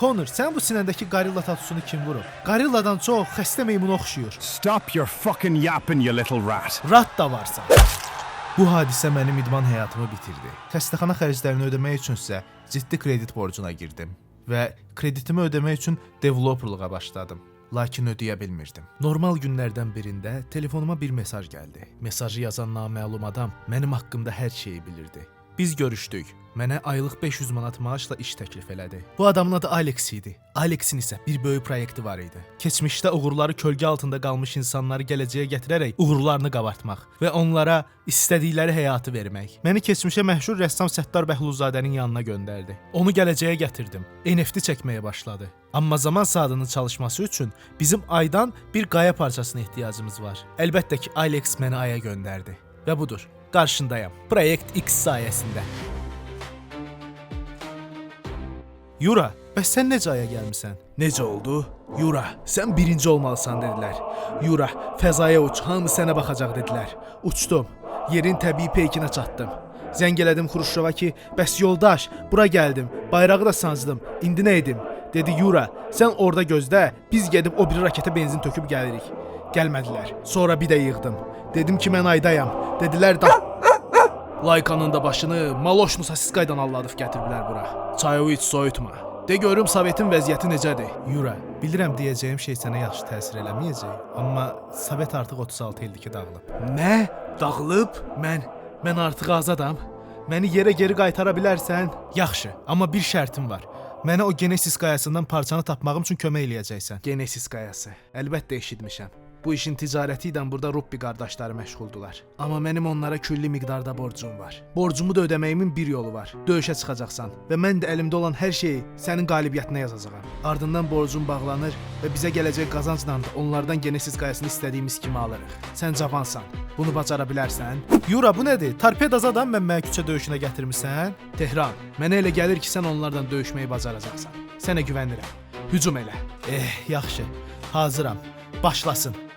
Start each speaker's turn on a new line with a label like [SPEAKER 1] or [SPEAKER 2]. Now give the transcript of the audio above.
[SPEAKER 1] Connor, sən bu sinəndəki gorilla tatusunu kim vurub? Qorilladan çox xəstə meymuna oxşuyur.
[SPEAKER 2] Stop your fucking yapping, you little rat.
[SPEAKER 1] Rat da varsan. Bu hadisə mənim idman həyatımı bitirdi. Xəstəxana xərclərini ödəmək üçünsə ciddi kredit borcuna girdim və kreditimi ödəmək üçün developerluğa başladım. Lakin ödəyə bilmirdim. Normal günlərdən birində telefonuma bir mesaj gəldi. Mesajı yazan naməlum adam mənim haqqımda hər şeyi bilirdi. Biz görüşdük. Mənə aylıq 500 manat maaşla iş təklif elədi. Bu adamın adı Alex idi. Alexin isə bir böyük proyekti var idi. Keçmişdə uğurları kölgə altında qalmış insanları gələcəyə gətirərək uğurlarını qabartmaq və onlara istədikləri həyatı vermək. Məni keçmişə məşhur rəssam Səttar Bəhlulzadənin yanına göndərdi. Onu gələcəyə gətirdim. NFT çəkməyə başladı. Amma zaman saatının çalışması üçün bizim aydan bir qaya parçasına ehtiyacımız var. Əlbəttə ki, Alex məni aya göndərdi. Və budur. Qarşındayam. Proyekt X sayəsində. Yura, bəs sən necə aya gəlmisən? Necə oldu? Yura, sən birinci olmalısan dedilər. Yura, fəzaya uç, hamı sənə baxacaq dedilər. Uçdum. Yerin təbii peykinə çatdım. Zəng elədim Xruşova ki, bəs yoldaş, bura gəldim, bayrağı da sancdım. İndi nə edim? Dedi Yura, sən orada gözlə, biz gedib o biri raketə benzin töküb gəlirik. Gəlmədilər. Sonra bir də yığdım. Dedim ki, mən aydayam. Dedilər da Laykanın da başını maloşnu sosiskaydan alladıb gətiriblər bura. Çayı iç, soyutma. De görüm Sovetin vəziyyəti necədir? Yura, bilirəm deyəcəyim şey sənə yaxşı təsir eləməyəcək, amma Sovet artıq 36 ildir ki dağılıb. Nə? Dağılıb? Mən artıq azadam. Məni yerə geri qaytara bilərsən? Yaxşı, amma bir şərtim var. Mənə o Genesis qayasından parçanı tapmağım üçün kömək eləyəcəksən. Genesis qayası. Əlbəttə eşitmişəm. Bu işin ticarəti ilə burada Rubbi qardaşları məşğuldular. Amma mənim onlara külli miqdarda borcum var. Borcumu da ödəməyimin bir yolu var. Döyüşə çıxacaqsan və mən də əlimdə olan hər şeyi sənin qalibiyyətinə yazacağam. Ardından borcum bağlanır və bizə gələcək qazancla da onlardan Genesis qayasını istədiyimiz kimi alırıq. Sən cavansan. Bunu bacara bilərsən? Yura, bu nədir? Torpedazadan mən məni küçə döyüşünə gətirmisən? Tehran, mənə elə gəlir ki, sən onlarla döyüşməyi bacaracaqsan. Sənə güvənirəm. Hücum elə. Eh, yaxşı. Hazıram. Başlasın.